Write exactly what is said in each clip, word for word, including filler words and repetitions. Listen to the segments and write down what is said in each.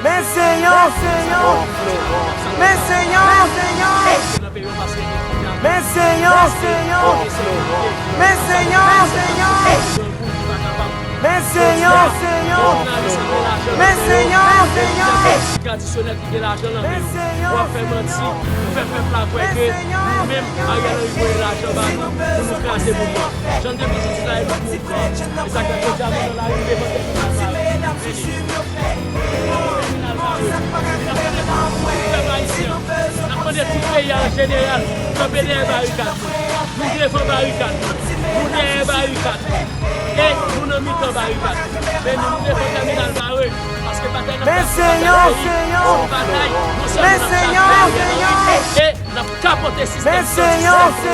Men Senyè, men Senyè, men Senyè, men Senyè, men Senyè, men Senyè, men Senyè, men Senyè. Men Senyè, men Senyè, men Senyè, men Senyè. Tradisyonèl ki gen lajan nan men yo. W ap fè manti, ou fè pèp la kwè ke nou menm, Ariel Henry voye lajan ba nou pou nou kraze mouvman. Jan de toujou di la, e nou pran. E sa k fè jodi a nou nan lari, nou devan tèt nou. N ap mande tout peyi a an jeneral kanpe dèyè barikad nou. Nou devan barikad nou. Nou dèyè barikad nou. E nou nan mitan barikad nou. Men nou, nou devan tèminal Vare. Paske batay n ap fè, se pa batay peyi. Se yon batay, non sèlman n ap chache Ariel Henry, e n ap kapote sistèm santisank ki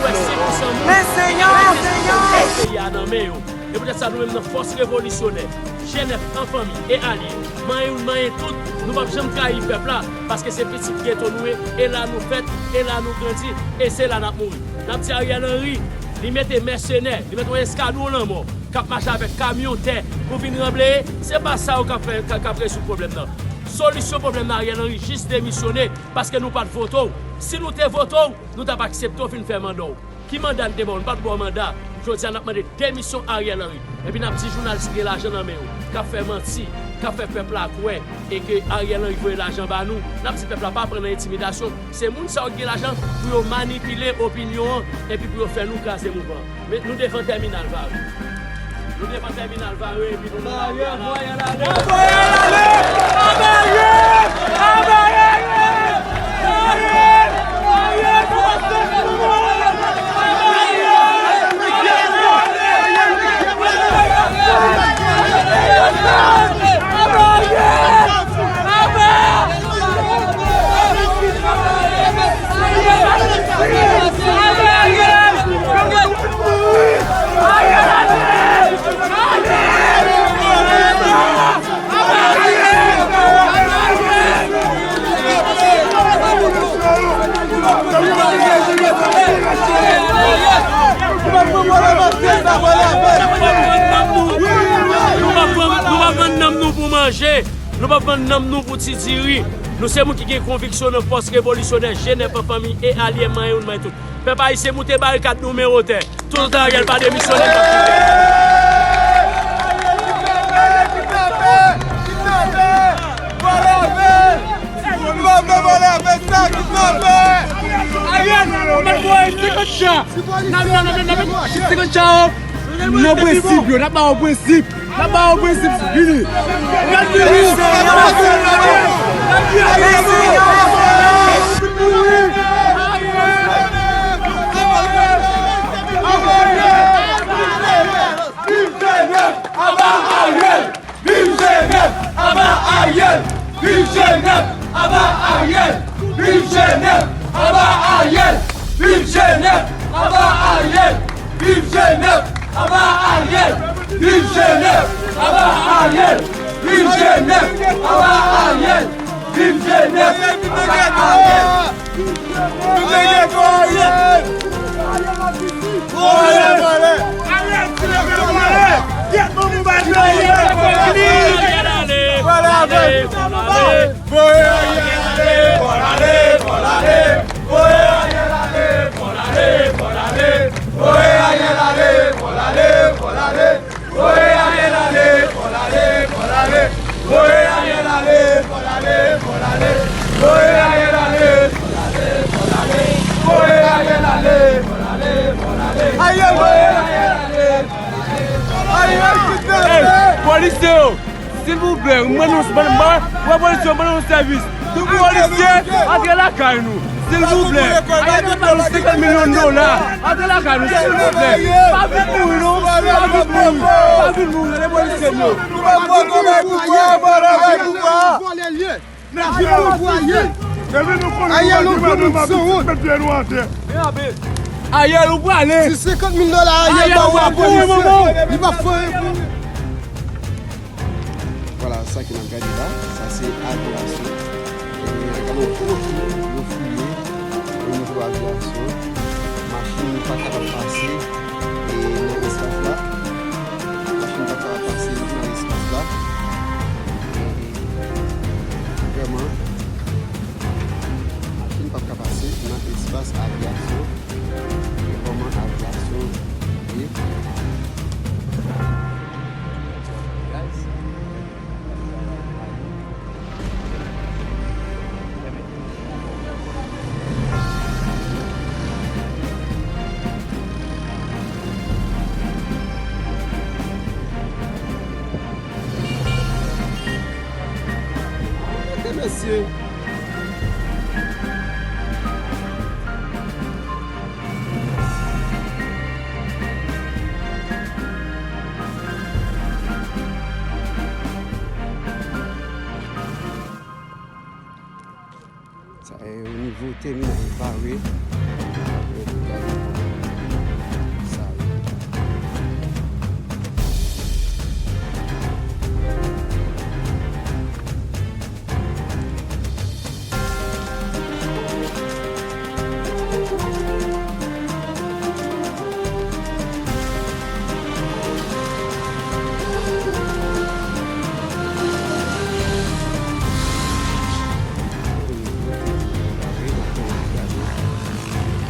wè senk pou san moun ki rete sou kontwòl peyi a nan men yo. E poutèt sa, nou menm nan Fòs Revolisyonè, G nèf an fanmi e alye, manyen youn, manyen tout, nou p ap janm trayi pèp la, paske se pitit geto nou ye, e la nou fèt, e la nou grandi, e se la n ap mouri. N ap di Ariel Henry, li mete mèsenè, li mete yon eskadwon lanmò k ap mache avèk kamyon tè pou vin ranbleye, se pa sa yo k ap fè, k ap, k ap rezoud pwoblèm nan. Solisyon pwoblèm nan, Ariel Henry jis demisyone, paske nou pa t vote w. Si nou te vote w, nou t ap aksepte w vin fè manda w. Ki manda n te ba w? Nou pa t ba w manda. Jodi a, n ap mande demisyon Ariel Henry. Epi n ap di jounalis ki gen lajan nan men yo, k ap fè manti, k ap fè pèp la kwè, e ke Ariel Henry voye lajan ba nou. N ap di pèp la pa pran nan entimidasyon. Se moun sa yo ki gen lajan pou yo manipile opinyon an, epi pou yo fè nou kraze mouvman an. Men nou devan tèminal Vare. Nou devan tèminal Vare, epi nou nan lari a la. Nou p ap vann, nou p ap vann nanm nou pou manje. Nou p ap vann nanm nou pou ti diri. Nou se moun ki gen konviksyon nan Fòs Revolisyonè, G nèf an fanmi e alye, manyen youn, manyen tout. Pèp ayisyen, moute barikad nou men wotè. Toutotan Ariel pa demisyone, n p ap kite. Ariel, ou mèt voye senkant cha. N ap, n ap, n ap, n ap, senkant cha yo. Nan prensip yo, n ap ba yo prensip. N ap ba yo prensip, vini. N ap vini. Viv G nèf, aba Ariel! Viv G nèf, aba Ariel! Viv G nèf, aba Ariel! Viv G nèf, aba Ariel! Viv G nèf, aba Ariel! Viv G nèf, aba Ariel! Viv G nèf, aba Ariel! Viv G nèf, aba Ariel! Viv G nèf, aba Ariel! Viv G nèf, aba Ariel! Vòlè, vòlè! Ariel ti nèg la vòlè! Kèt manman ba nou! Vòlè avè l! Voye Ariel ale! Fò l ale! Fò l ale! Voye Ariel ale! Fò l ale! Fò l ale! Voye Ariel ale! Fò l ale! Fò l ale! Fò l ale! Voye Ariel ale! Fò l ale! Fò l ale! Voye Ariel ale! Fò l ale! Fò l ale! Voye Ariel ale! Fò l ale! Fò l ale! Ariel, voye! Voye Ariel ale! Ariel, kite! Ey, polisye yo! Silvouplè, mwen nou, mwen, mwen, mwen polisye, mwen nou sèvis. Tout polisye, antre lakay nou. Silvouplè, Ariel te ba nou senkant milyon dola. Antre lakay nou, silvouplè. Pa vin mouri, non. Pa vin mouri. Pa vin mouri, tande polisye nou. Vòlè, vòlè. Ariel, ou prale. Ariel, ou prale. Ti senkant mil dola Ariel ba ou a polisye. Li pa fè anyen pou ou. Vwala, sa ke n ap gade la, sa se avyasyon. E, gade yon gwo twou yo fouye o nivo avyasyon. Machin pa kapab pase, e, nan espas la. Machin pa kapab pase nan espas la. E, Mesye. Sa e o nivo tèminal Vare. Sa e.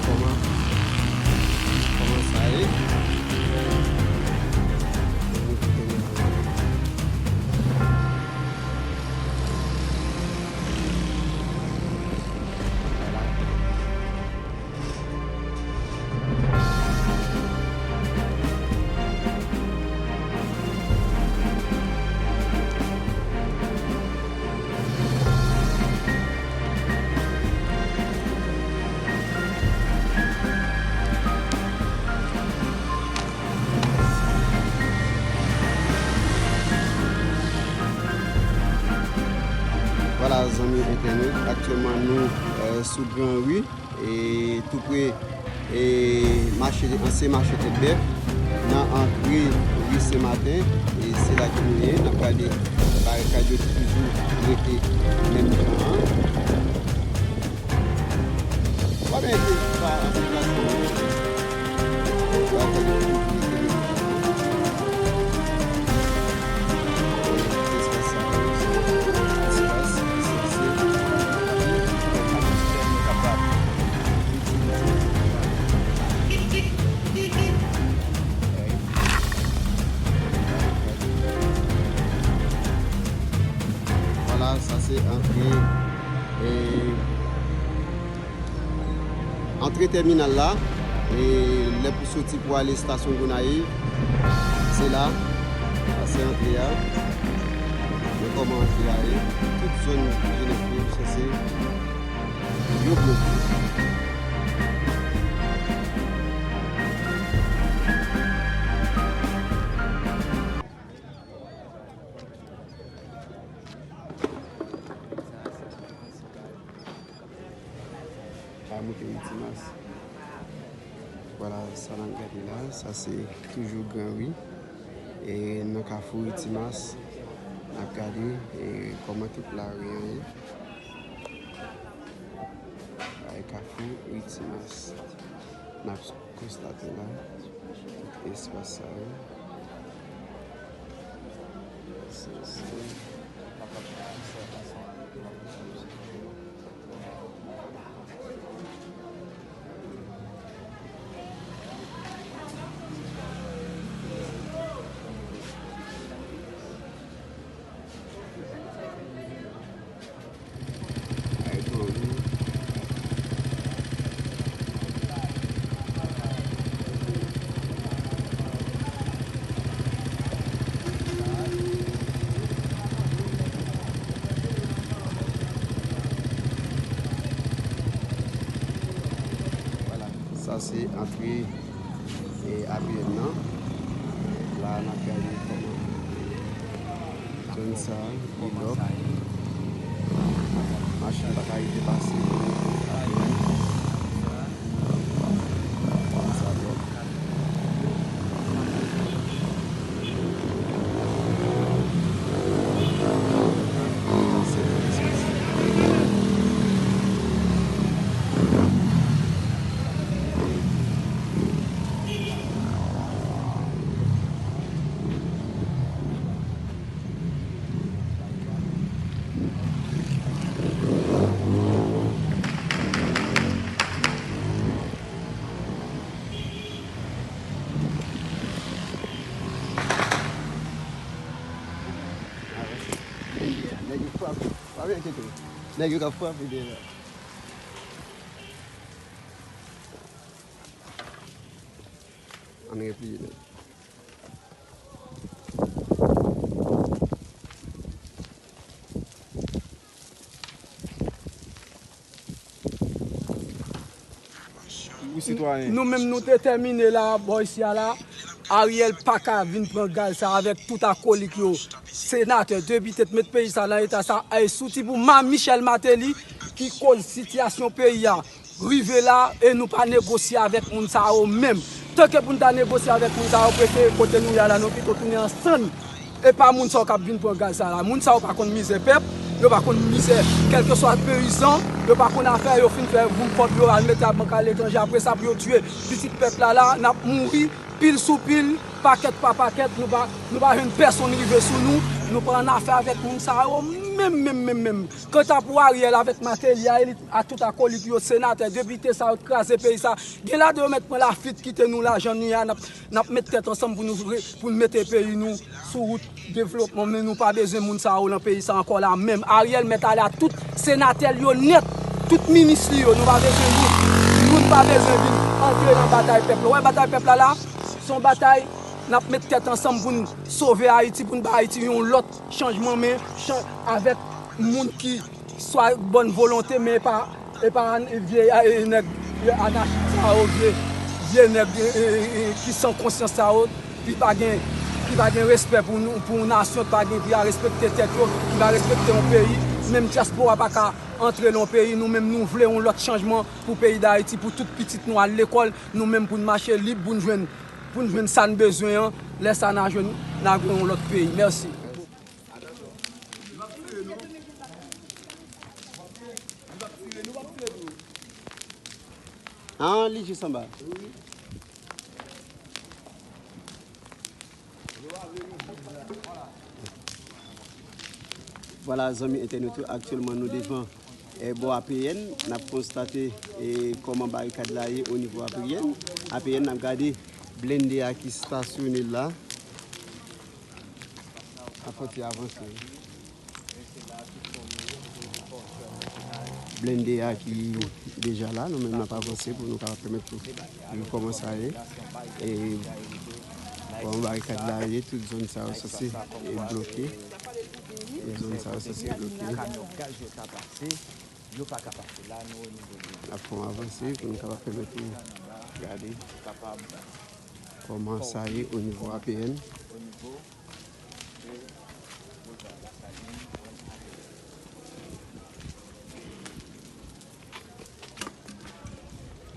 Kòman, kòman sa ye? Vwala, zanmi entènot, aktyèlman nou, eh, sou Gran Ri, e tou pre, e mache, ansyen mache Tèt Bèf, nan antre ri Sen Maten, e se la ke nou ye. N ap gade barikad yo ki toujou rete menm jan an. W ap mete pa an sirkilasyon. W ap mete pa an sirkilasyon. Espas sa yo, se espas ki sanse pèmèt nou kapab itilize. Vwala, sa se antre, e, antre tèminal la, e lè pou soti pou ale estasyon Gonayiv, se la, sa se antre a. Men kòman antre a ye, tout zòn Jenèf yo sanse yo bloke. Sa monte Ri Timas. Vwala, sa n ap gade la, sa se toujou Gran Ri. E nan kafou Ri Timas, n ap gade, e, kòman tout lari an ye. Ay, kafou Ri Timas. N ap konstate la, tout espas sa yo. Se, se. Vwala, sa se antre, e, A P N nan. La, n ap gade kòman zòn sa a, li lòk. Machin pa ka rive pase pou A P N. Zòn sa a lòk. Nèg yo frape. Pa vin enkyete w. Nèg yo ka frape deja. Ann repliye, nèg. Sitwayen. Nou menm nou detèmine la, bò isi a la, Ariel pa ka vin pran gaz sa avèk tout akolik yo. Senatè, depite t met peyi sa nan eta sa. Ay, si w ti pou Ma Michel Martelly ki koz sitiyasyon peyi a rive la e nou pa negosye avèk moun sa yo menm. Tanke pou n ta negosye avèk moun sa yo, prefere kote nou ye a la, nou pito tounen an sann. E pa moun sa yo k ap vin pran gaz sa la. Moun sa yo pa konn mizè pèp, yo pa konn mizè kèlkeswa peyizan, yo pa konn afè yo fin fè voum kòb yo al mete a bank aletranje, apre sa pou yo tiye pitit pèp la la, n ap mouri pil sou pil, pakèt pa pakèt, nou pa, nou pa jwenn pèsonn rive sou nou, nou pa annafè avèk moun sa yo menm, menm, menm, menm. Kanta pou Ariel avèk Martelly a, elit a tout akolik yo, senatè, depite sa yo t kraze peyi sa, gen ladan yo mèt pran lafwit kite nou la jan nou ye a, n ap, n ap met tèt ansanm pou nou re-, pou n mete peyi nou sou wout devlopman, men nou pa bezwen moun sa yo nan peyi sa ankò la menm. Ariel mèt ale a tout senatè l yo nèt, tout minis li yo, nou pa bezwen youn. Youn pa bezwen vin antre nan batay pèp la. Ou wè batay pèp la la, se yon batay n ap met tèt ansanm pou n sove Ayiti, pou n ba Ayiti yon lòt chanjman, men chan-, avèk moun ki swa bòn volonte, men e pa, e pa vye, e, nèg anachik sa yo, vye, vye nèg, e, e, e, ki san konsyans sa yo, ki pa gen, ki pa gen respè pou nou, pou nasyon, pa gen, ki pa respekte tèt yo, ki pa respekte yon peyi. Menm dyaspora pa ka antre nan yon peyi. Nou menm, nou vle yon lòt chanjman pou peyi Dayiti, pou tout pitit nou al lekòl, nou menm pou n mache lib, pou n jwenn, pou n jwenn sa n bezwen an. Lè sa n a jwenn, n a gen yon lòt peyi. Mèsi. Ah, li jis anba. Vwala, zanmi entènot yo, aktyèlman nou devan, eh, bò A P N, n ap konstate, eh, kòman barikad la ye o nivo A P N. A P N, n ap gade blende a ki stasyone la. Ap fè ti avanse. Blende a ki deja la, nou menm n ap avanse pou nou kapab pèmèt pou nou kòmanse ale. E, bon, barikad la ye, tout zòn sa yo sanse e bloke. E zòn sa yo sanse bloke. N ap fè yon avanse pou nou kapab pèmèt nou gade kòman sa ye o nivo A P N.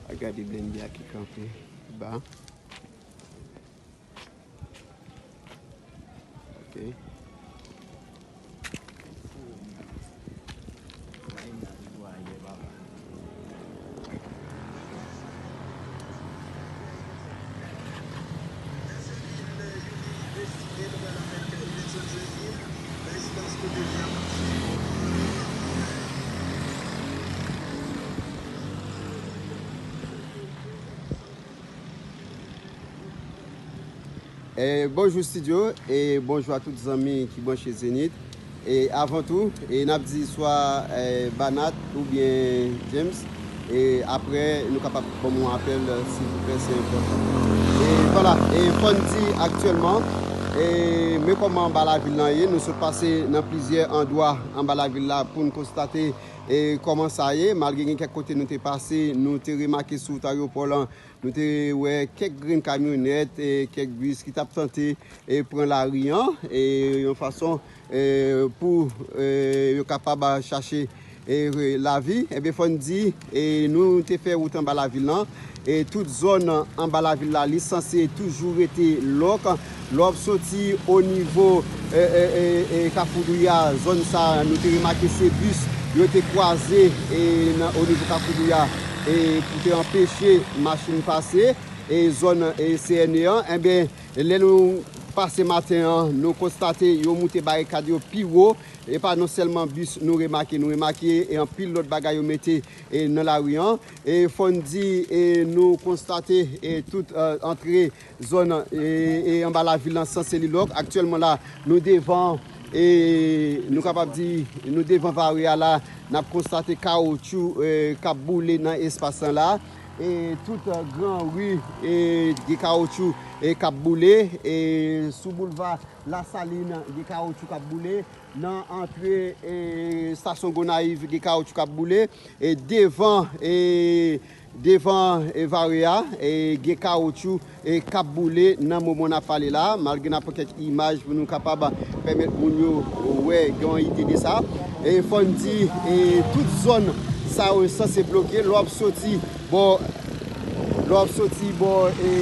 A gade blende a ki kanpe ba. Ok. E, bonjou studio, e bonjou a tout zanmi ki branche Zenith. E avan tou, e n ap di swa, e, Banat oubyen James. E apre, nou kapab ban m yon apèl, silvouplè, se enpòtan. E vwala, e fò n di aktyèlman, e men kòman anba lavil lan ye, nou sot pase nan plizyè andwa anba lavil la pou n konstate, e kòman sa ye. Malgre gen kèk kote nou te pase, nou te remake sou wout ayewopò lan, nou te wè kèk grenn kamyonèt, e kèk bis ki t ap tante, e pran lari an, e yon fason, e pou, e yo kapab chache, e lavi. Ebyen, fò n di, e nou te fè wout anba lavil lan, e tout zòn anba lavil la, li sanse toujou rete lòk. Lè w ap soti o nivo, e, e, e, e Kafou Douya, zòn sa, nou te remake se bis yo te kwaze, e nan, o nivo Kafou Douya, e pou te anpeche machin pase, e zòn, e C N E an. Enben, lè nou pase maten an, nou konstate yo moute barikad yo pi wo. E pa non sèlman bis nou remake, nou remake, e anpil lòt bagay yo mete, e nan lari an. E fò n di, e nou konstate, e tout, e, antre zòn, e, e anba lavil lan sanse li lòk. Aktyèlman la, nou devan, e nou kapab di, nou devan vare a la, n ap konstate kawotchou, e k ap boule nan espas lan la. e tout, e, gran ri, e gen kawotchou, e k ap boule, e sou boulva Lasalin, gen kawotchou k ap boule, nan antre, e estasyon Gonayiv, gen kawotchou k ap boule, e devan, e devan, e vare a, e gen kawotchou, e k ap boule nan moman n ap pale la, malgre n ap pran kèk imaj pou nou kapab pèmèt moun yo wè, gen yon ide de sa. E fò n di, e tout zòn sa yo sanse bloke, lè w ap soti bò, lè w ap soti bò, e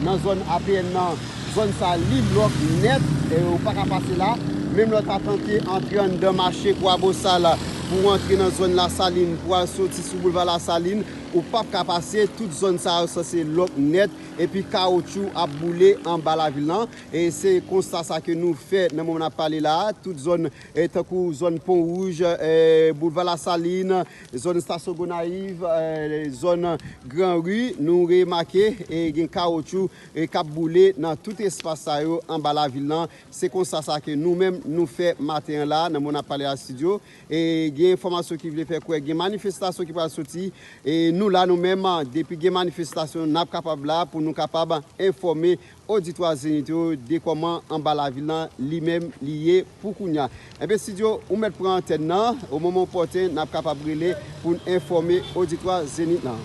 nan zòn A P N nan, zòn sa li blòk nèt, e ou pa ka pase la. Menm lè w ta tante antre anndan mache Kwabosal pou w antre nan zòn Lasalin, pou w al soti sou boulva Lasalin, ou p ap ka pase. Tout zòn sa yo sanse lòk nèt, epi kawotchou ap boule anba lavil lan. E se konsta sa ke nou fè nan moman n ap pale la a. Tout zòn, e tankou zòn Pon Wouj, e boulva Lasalin, zòn estasyon Gonayiv, e zòn Gran Ri, nou remake, e gen kawotchou, e k ap boule nan tout espas sa yo anba lavil lan. Se konsta sa ke nou menm nou fè maten an la, nan moman n ap pale a estidyo. E gen enfòmasyon ki vle fè kwè gen manifestasyon ki pral soti. E nou la, nou menm, depi gen manifestasyon, n ap kapab la pou nou kapab enfòme oditwa Zenith yo de kòman anba lavil lan li menm li ye pou kounya. Enben, estidyo, ou mèt pran antèn nan, o moman opòten, n ap kapab rele pou n enfòme oditwa Zenith lan.